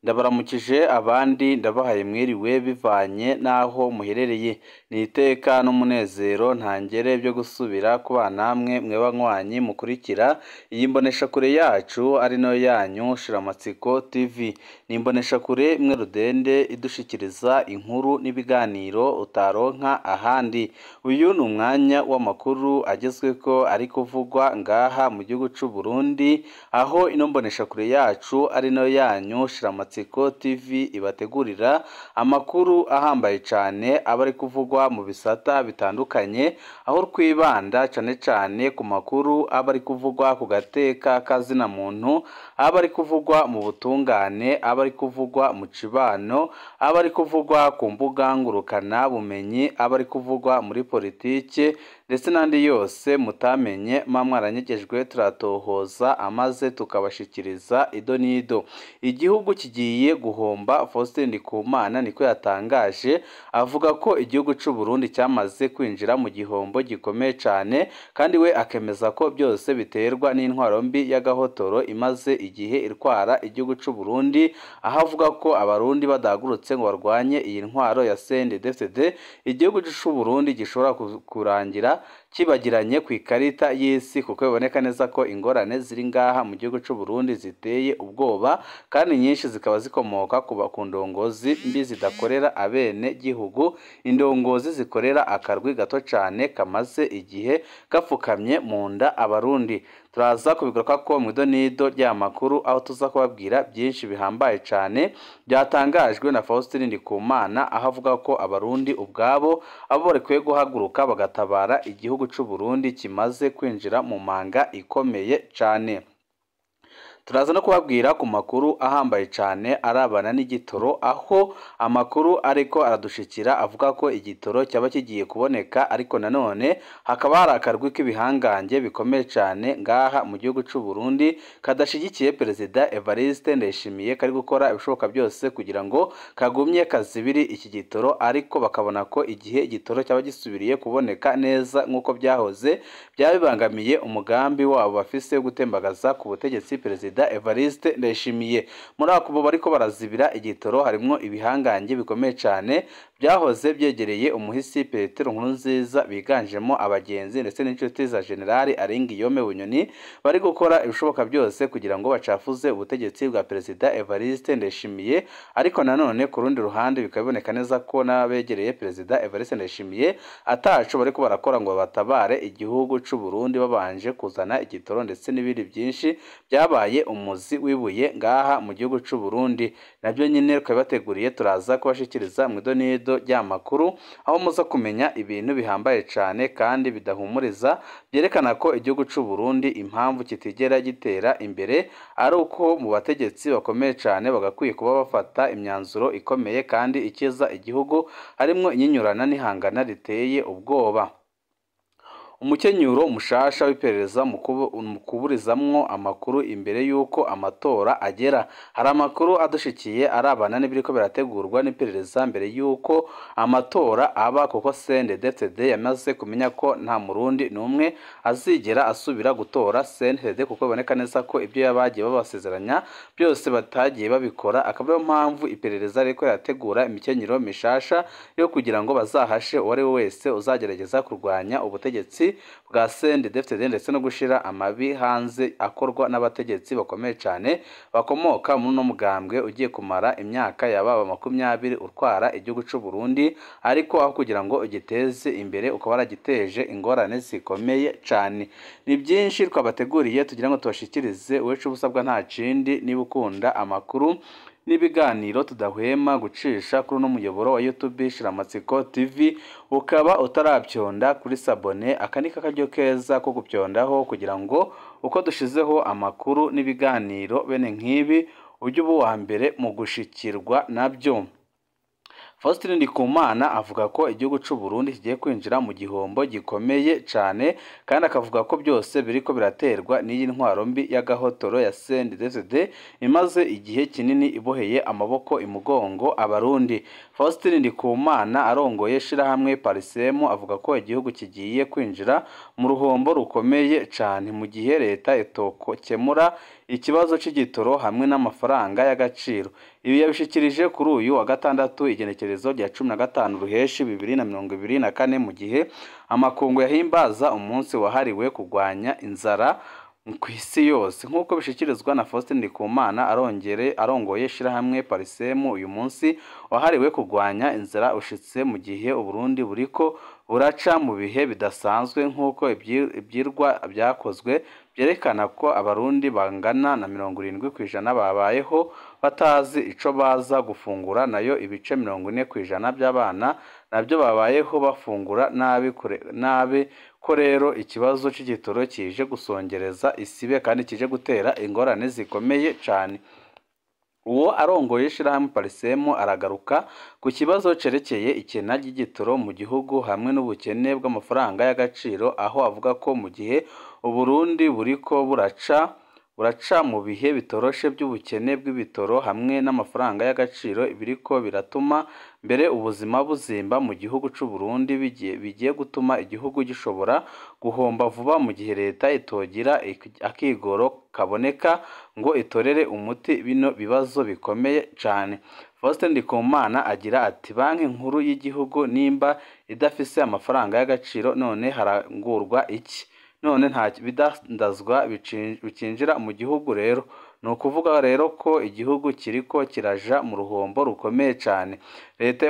Ndabaramukije abandi ndabahaye mwiriwe bivanye n'aho muherereye. Ni iteka n'umunezero ntangere byo gusubira kubana namwe mwe banywanyi mukurikira iyi mboneshakure yacu ari nayo yanyu Shiramatsiko TV. Ni imboneshakure imwe rudende idushikiriza inkuru n'ibiganiro utaronka ahandi. Uyu ni umwanya w'amakuru agezweko ari kuvugwa ngaha mu gihugu c'u Burundi, aho ino mboneshakure yacu ari nayo yanyu Shiramatsiko TV ibategurira amakuru ahambaye cane aba ari kuvugwa mu bisata bitandukanye, aho twibanda cane cane ku makuru aba ari kuvugwa ku gateka kazina muntu, aba ari kuvugwa mu butungane, aba ari kuvugwa mu cibano, aba ari kuvugwa ku mbuga ngurukana bumenyi, aba ari kuvugwa muri politike ndetse n'andi yose mutamenye mwa mwaranyegejwe turatohoza amaze tukabashikiriza ido n'ido. Igihugu kigiye guhomba, Faustin Ndikumana niko yatangaje, avuga ko igihugu c'u Burundi cyamaze kwinjira mu gihombo gikomeye cane, kandi we akemeza ko byose biterwa n'intwaro mbi y'agahotoro imaze igihe itwara igihugu c'u Burundi, aho avuga ko abarundi badahagurutse ngo barwanye iyi ntwaro ya CNDD-FDD, igihugu c'u Burundi gishobora kurangira kibagiranye ku ikarita y'isi, kuko biboneka neza ko ingorane ziri ngaha mu gihugu c'u Burundi ziteye ubwoba, kandi nyinshi zikaba zikomoka ku ndongozi mbi zidakorera abene gihugu, indongozi zikorera akarwi gato cane kamaze igihe gapfukamye mu nda abarundi. Turaza kubigaruka ko mu idonido ry'amakuru, aho tuza kubabwira byinshi bihambaye cane byatangajwe na Faustin Ndikumana, aho avuga ko abarundi ubwabo abo bakwiye guhaguruka bagatabara igihugu c'u Burundi kimaze kwinjira mu manga ikomeye cane. Turaza no kubabwira ku makuru ahambaye cane arabana n'igitoro, aho amakuru ariko aradushikira avuga ko igitoro cyaba kigiye kuboneka, ariko nanone hakaba hari akarwi k'ibihangange bikomeye cane ngaha mu gihugu c'u Burundi kadashigikiye Perezida Evariste Ndayishimiye, kari gukora ibishoboka byose kugira ngo kagumye kazibiri iki gitoro, ariko bakabona ko igihe igitoro cyaba gisubiriye kuboneka neza nk'uko byahoze, byaba bibangamiye umugambi wabo bafise wo gutembagaza ku butegetsi Perezida Evariste Ndayishimiye. Muri ako bariko barazibira igitoro harimwo ibihangange bikomeye cane byahoze byegereye umuhisi Petero Nkurunziza, biganjemo abagenzi ndetse n'inshuti za General Aringiyome Bunyoni, bari gukora ibishoboka byose kugira ngo bacafuze ubutegetsi bwa Perezida Evariste Ndayishimiye. Ariko nanone ku rundi ruhande bikaba biboneka neza ko n'abegereye Perezida Evariste Ndayishimiye ataco bariko barakora ngo batabare igihugu c'u Burundi, babanje kuzana igitoro ndetse n'ibindi byinshi byabaye umuzi wibuye ngaha mu gihugu c'u Burundi. Nabyo nyine twabateguriye, turaza kubashikiriza mu idonido ry'amakuru, aho muza kumenya ibintu bihambaye cane kandi bidahumuriza, byerekana ko igihugu c'u Burundi impamvu kitigera gitera imbere ari uko mu bategetsi bakomeye cane bagakwiye kuba bafata imyanzuro ikomeye kandi ikiza igihugu, harimwo inyinyurana n'ihangana riteye ubwoba. Umukenyuro mushasha w'iperereza mu kuburizamwo amakuru imbere y'uko amatora agera. Hari amakuru adushikiye arabana n'ibiriko birategurwa n'iperereza mbere y'uko amatora aba, kuko CNDD-FDD yamaze kumenya ko nta murundi n'umwe azigera asubira gutora CNDD, kuko biboneka neza ko ibyo yabagiye babasezeranya byose batagiye babikora. Akaba ariyo mpamvu iperereza ririko rirategura imikenyero mishasha yo kugira ngo bazahashe uwo ari we wese uzagerageza kurwanya ubutegetsi bwa CNDD-FDD ndetse no gushira amabi hanze akorwa n'abategetsi bakomeye cane bakomoka muri uno mugambwe ugiye kumara imyaka yababa 20 utwara igihugu c'u Burundi, ariko aho kugira ngo ugiteze imbere ukaba waragiteje ingorane zikomeye cane. Ni byinshi twabateguriye tugira ngo tubashikirize, uwecu ubusabwa nta kindi, niba ukunda amakuru n'ibiganiro tudahwema gucisha kuri uno muyoboro wa YouTube Shiramatsiko TV, ukaba utarabyonda kuri sabone, aka ni akaryo keza ko gupyondaho kugira ngo uko dushizeho amakuru n'ibiganiro bene nk'ibi ujye uba uwa mbere mu gushikirwa nabyo. Faustin Ndikumana avuga ko igihugu c'u Burundi kigiye kwinjira mu gihombo gikomeye cane, kandi akavuga ko byose biriko biraterwa n'iyi ntwaro mbi y'agahotoro ya CNDD-FDD imaze igihe kinini iboheye amaboko imugongo abarundi. Faustin Ndikumana arongoye ishirahamwe Parisemu avuga ko igihugu kigiye kwinjira mu ruhombo rukomeye cane mu gihe leta itokemura ikibazo c'igitoro hamwe n'amafaranga y'agaciro. Ibi yabishikirije kuri uyu wa gatandatu igenekerezo rya 15 Ruheshi 2024 mu gihe amakungu yahimbaza umunsi wahariwe kurwanya inzara ku isi yose. Nk'uko bishikirizwa na Faustin Ndikumana arongoye ishirahamwe Parisemu, uyu munsi wahariwe kurwanya inzara ushitse mu gihe Uburundi buriko buraca mu bihe bidasanzwe, nk'uko ibyirwa byakozwe byerekana ko Abarundi bangana na 70% babayeho batazi ico baza gufungura, nayo ibice 40% by'abana nabyo babayeho bafungura nabi. Ko rero ikibazo c'igitoro kije gusongereza isibe kandi kije gutera ingorane zikomeye cane. Uwo arongoye ishirahamwe Parisemu aragaruka ku kibazo cerekeye ikena ry'igitoro mu gihugu hamwe n'ubukene bw'amafaranga y'agaciro, aho avuga ko mu gihe Uburundi buriko buraca mu bihe bitoroshe by'ubukene bw'ibitoro hamwe n'amafaranga y'agaciro, biriko biratuma mbere ubuzima buzimba mu gihugu c'u Burundi, bigiye gutuma igihugu gishobora guhomba vuba mu gihe leta itogira akigoro kaboneka ngo itorere umuti bino bibazo bikomeye cane. Faustin Ndikumana agira ati banki nkuru y'igihugu nimba idafise amafaranga y'agaciro none harangurwa iki? None nta bidandazwa bicinjira mu gihugu. Rero ni ukuvuga rero ko igihugu kiriko kiraja mu ruhombo rukomeye cane. Leta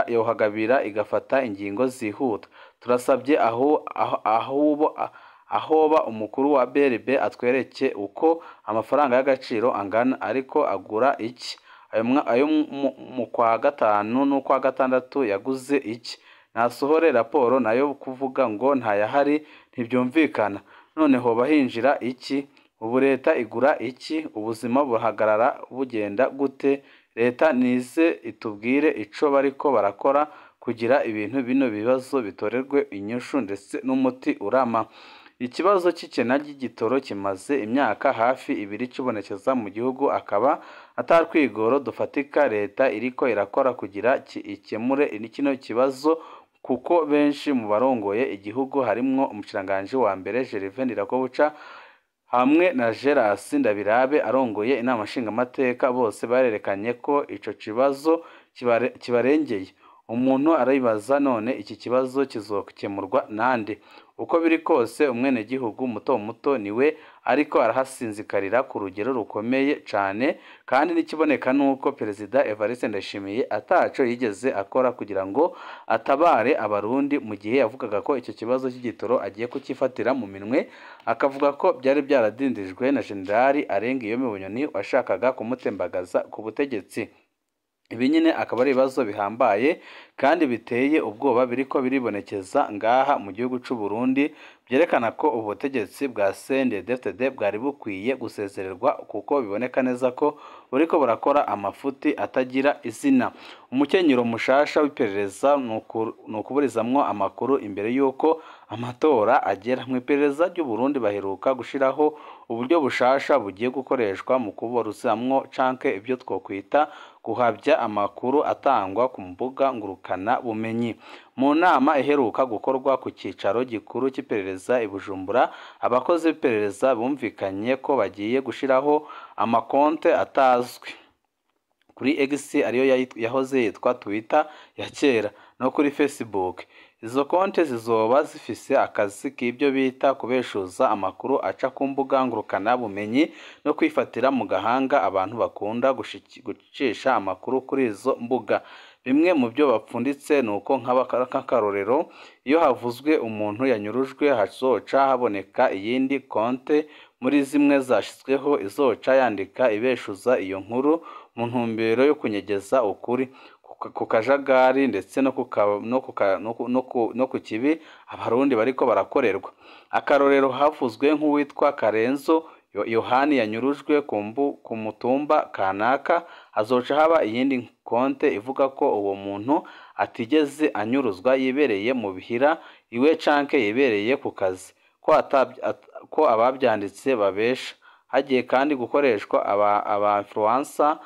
yohagabira igafata ingingo zihuta. Turasabye ahoba umukuru wa BRB atwereke uko amafaranga y'agaciro angana, ariko agura iki? Ayo mu kwa gatanu n'ukwa gatandatu yaguze iki? Nasohore raporo, nayo kuvuga ngo ntayahari ntibyumvikana. None hoba hinjira iki? Ubu leta igura iki? Ubuzima buhagarara bugenda gute? Leta nize itubwire ico bariko barakora kugira ibintu bino bibazo bitorerwe inyishu ndetse n'umuti urama. Ikibazo c'ikena ry'igitoro kimaze imyaka hafi ibiri kibonekeza mu gihugu, akaba atarwigoro dufatika leta iriko irakora kugira ikemure kino kibazo, kuko benshi mu barongoye igihugu harimwo umushikiranganji wa mbere Gervais Ndirakobuca hamwe na Gerard Ndabirabe arongoye inama nshingamateka, bose barerekanye ko ico kibazo kibarengeye. Umuntu aribaza none iki kibazo kizokemurwa nande? Uko biri kose umwenegihugu muto muto niwe ariko arahasinzikarira ku rugero rukomeye cane, kandi n'ikiboneka nuko Perezida Evariste Ndayishimiye ataco yigeze akora kugira ngo atabare Abarundi mu gihe yavugaga ko icyo kibazo cy'igitoro agiye kukifatira mu minwe, akavuga ko byari byaradindijwe na Generali Arengiyome Bunyoni washakaga kumutembagaza ku butegetsi. Ibi nyine akaba ari ibibazo bihambaye kandi biteye ubwoba biriko biribonekeza ngaha mu gihugu c'u Burundi, byerekana ko ubutegetsi bwa CNDD-FDD bwari bukwiye gusezererwa, kuko biboneka neza ko buriko burakora amafuti atagira izina. Umukenyero mushasha w'iperereza ni ukuburizamwo amakuru imbere y'uko amatora agera. Mu iperereza ry'u Burundi baheruka gushiraho uburyo bushasha bugiye gukoreshwa mu kuboruzamwo canke ibyo twokwita guhabya amakuru atangwa ku mbuga ngurukana bumenyi. Mu nama iheruka gukorwa ku cicaro gikuru cy'iperereza i Bujumbura, abakozi b'iperereza bumvikanye ko bagiye gushiraho amakonte atazwi kuri X, ariyo yahoze yitwa Twitter ya kera, no kuri Facebook. Izo konte zizoba zifise akazi k'ibyo bita kubeshuza amakuru aca ku mbuga ngurukana bumenyi no kwifatira mu gahanga abantu bakunda gucisha amakuru kuri izo mbuga. Bimwe mu byo bapfunditse ni uko nk'akarorero iyo havuzwe umuntu yanyurujwe hazoca haboneka iyindi konte muri zimwe zashyizweho izoca yandika ibeshuza iyo nkuru mu ntumbero yo kunyegeza ukuri ku kajagari ndetse no ku kibi Abarundi bariko barakorerwa. Akarorero havuzwe nk'uwitwa Karenzo Yohani yanyurujwe ku mutumba kanaka, hazoca haba iyindi konte ivuga ko uwo muntu atigeze anyuruzwa yibereye mu bihira iwe canke yibereye ku kazi, ko ababyanditse babesha. Hagiye kandi gukoreshwa aba influencer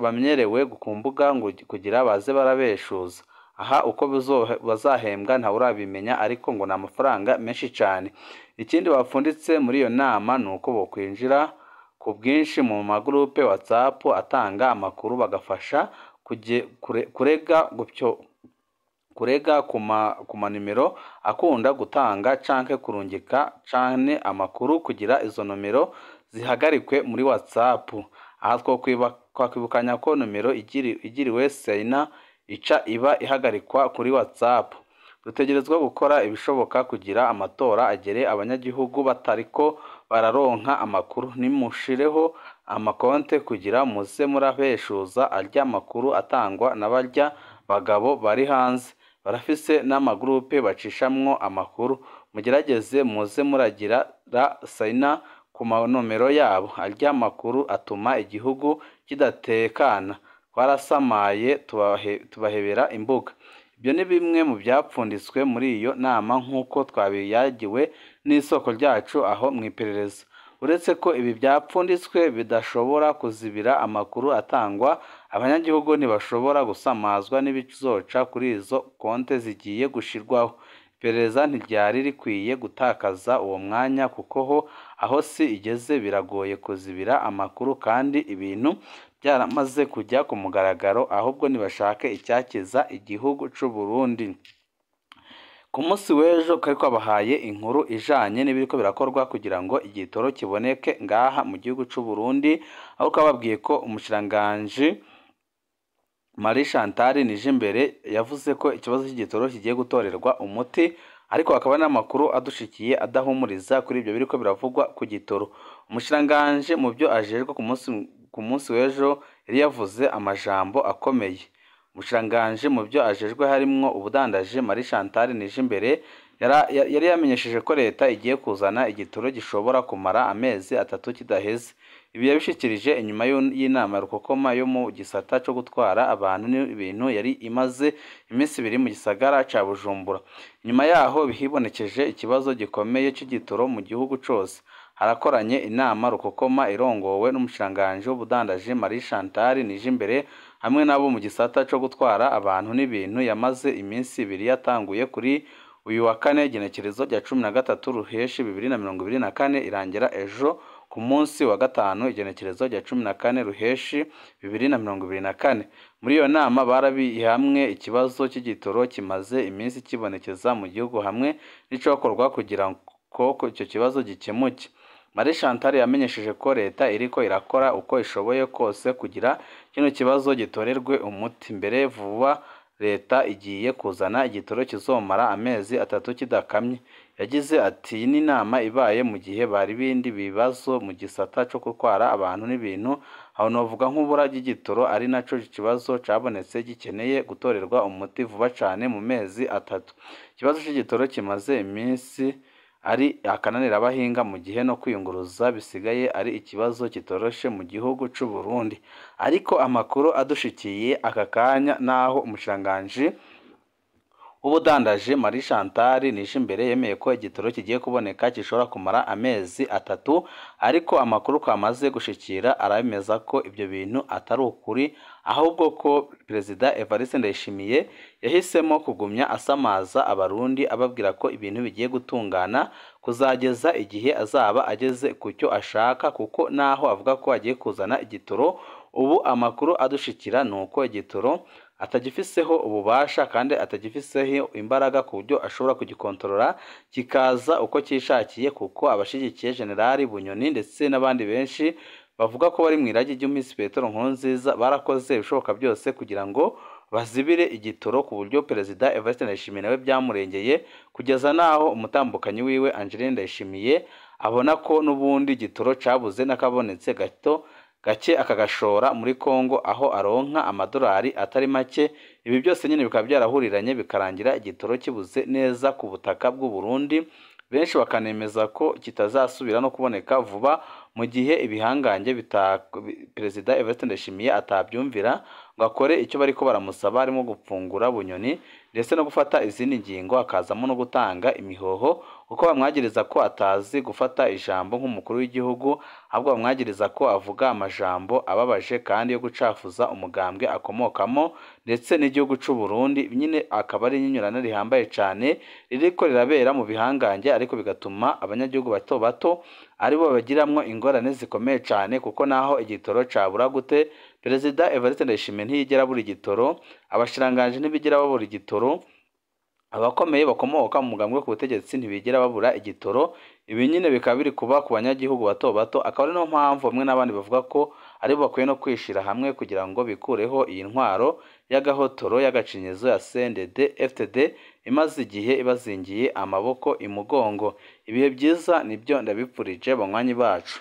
bamenyerewe ku mbuga ngo kugira baze barabeshuza. Aha uko bazahembwa ntawurabimenya, ariko ngo ni amafaranga menshi cane. Ikindi bapfunditse muri iyo nama ni uko bokwinjira ku bwinshi mu magurupe WhatsApp atanga amakuru, bagafasha kurega ku manimero akunda gutanga canke kurungika cane amakuru kugira izo nomero zihagarikwe muri WhatsApp. Aha twakwibukanya ko nomero igiriwe sena ica iba ihagarikwa kuri WhatsApp. Dutegerezwa gukora ibishoboka kugira amatora agere abanyagihugu batariko bararonka amakuru. Nimushireho amakonte kugira muze murabeshuza arya makuru atangwa n'abarya bagabo bari hanze, barafise n'amagurupe bacishamwo amakuru. Mugerageze muze muragira sayina ku manomero yabo. Arya makuru atuma igihugu kidatekana. Twarasamaye tubahebera imbuga. Ibyo ni bimwe mu byapfunditswe muri iyo nama nk'uko twabiyagiwe n'isoko ryacu aho mu iperereza. Uretse ko ibi byapfunditswe bidashobora kuzibira amakuru atangwa, abanyagihugu ntibashobora gusamazwa n'ibizoca kuri izo konte zigiye gushirwaho. Iperereza ntiryari rikwiye gutakaza uwo mwanya kuko ho aho si igeze biragoye kuzibira amakuru kandi ibintu byaramaze kujya ku mugaragaro, ahubwo nibashake icyakiza igihugu c'u Burundi. Ku munsi w'ejo twari twabahaye inkuru ijanye n'ibiriko birakorwa kugira ngo igitoro kiboneke ngaha mu gihugu c'u Burundi, aho twababwiye ko umushikiranganji Marie Chantal Nijimbere yavuze ko ikibazo cy'igitoro kigiye gutorerwa umuti, ariko hakaba n'amakuru adushikiye adahumuriza kuri ibyo biriko biravugwa ku gitoro. Umushikiranganji mu byo ajejwe ku munsi w'ejo yari yavuze amajambo akomeye. Umushikiranganji mu byo ajejwe harimwo ubudandaji Marie Chantal Nijimbere yari yamenyesheje ko leta igiye kuzana igitoro gishobora kumara amezi 3 kidaheze. Ibi yabishikirije inyuma y'inama rukokoma yo mu gisata co gutwara abantu n'ibintu yari imaze iminsi 2 mu gisagara ca Bujumbura. Inyuma yaho hibonekeje ikibazo gikomeye c'igitoro mu gihugu cose. Harakoranye inama rukokoma irongowe n'umushikiranganji w'ubudandaji Marie Chantal Nijimbere hamwe nabo mu gisata co gutwara abantu n'ibintu yamaze iminsi 2 yatanguye kuri uyu wa kane igenekerezo rya 13 Ruheshi 2024 irangira ejo ku munsi wa gatanu igenekerezo rya 14 Ruheshi 2024. Muri iyo nama barabiye hamwe ikibazo cy'igitoro kimaze iminsi kibonekeza mu gihugu hamwe n'icokorwa kugira ngo icyo kibazo gikemuke. Marie Chantal yamenyesheje ko leta iriko irakora uko ishoboye kose kugira kino kibazo gitorerwe umuti. Mbere vuba leta igiye kuzana igitoro kizomara amezi 3 kidakamye. Yagize ati iyi ni inama ibaye mu gihe bari bindi bibazo mu gisata co gutwara abantu n'ibintu, aho novuga nk'ubura ry'igitoro ari naco kibazo cabonetse gikeneye gutorerwa umuti vuba cane mu mezi 3. Ikibazo c'igitoro kimaze iminsi ari akananira abahinga mu gihe no kwiyunguruza bisigaye ari ikibazo kitoroshe mu gihugu c'u Burundi. Ariko amakuru adushikiye aka kanya naho umushikiranganji w'ubudandaji Marie Chantal Nijimbere yemeye ko igitoro kigiye kuboneka gishobora kumara amezi 3, ariko amakuru kwamaze gushikira arabemeza ko ibyo bintu atari ukuri, ahubwo ko Perezida Evariste Ndayishimiye yahisemo kugumya asamaza abarundi ababwira ko ibintu bigiye gutungana kuzageza igihe azaba ageze ku cyo ashaka, kuko naho avuga ko agiye kuzana igitoro ubu amakuru adushikira nuko igitoro atagifiseho ububasha kandi atagifiseho imbaraga ku buryo ashobora kugikontorora kikaza uko cyishakiye, kuko abashigikiye General Bunyoni ndetse n'abandi benshi bavuga ko bari mu iragi ry'Umisi Petero Nkurunziza barakoze ibishoboka byose kugira ngo bazibire igitoro ku buryo Perezida Evariste Ndayishimiye nawe byamurengeye, kugeza naho umutambukanyi wiwe Angeline Ndayishimiye abona ko n'ubundi igitoro cabuze n'akabonetse gato gake akagashora muri Kongo aho aronka amadolari atari make. Ibi byose nyine bikaba byarahuriranye bikarangira igitoro kibuze neza ku butaka bw'u Burundi, benshi bakanemeza ko kitazasubira no kuboneka vuba mu gihe ibihangange Perezida Evariste Ndayishimiye atabyumvira ngo akore icyo bariko baramusaba, harimo gupfungura Bunyoni ndetse no gufata izindi ngingo, hakazamo no gutanga imihoho, kuko bamwagiriza ko atazi gufata ijambo nk'umukuru w'igihugu, ahubwo bamwagiriza ko avuga amajambo ababaje kandi yo gucafuza umugambwe akomokamo ndetse n'igihugu c'u Burundi. Nyine akaba ari inyinyurana rihambaye cane ririko rirabera mu bihangange, ariko bigatuma abanyagihugu bato bato aribo bagiramwo ingorane zikomeye cane, kuko naho igitoro cabura gute, Perezida Evariste Ndayishimiye ntiyigera abura igitoro, abashiranganje ntibigera babura igitoro, abakomeye bakomoka mu mugambwe ku butegetsi ntibigera babura igitoro. Ibi nyine bikaba biri kuba ku banyagihugu bato bato, akaba ari no mpamvu bamwe n'abandi bavuga ko aribo bakwiye no kwishira hamwe kugira ngo bikureho iyi ntwaro y'agahotoro y'agacinyizo ya CNDD FDD imaze igihe ibazingiye amaboko imugongo. Ibihe byiza nibyo ndabipfurije banywanyi bacu.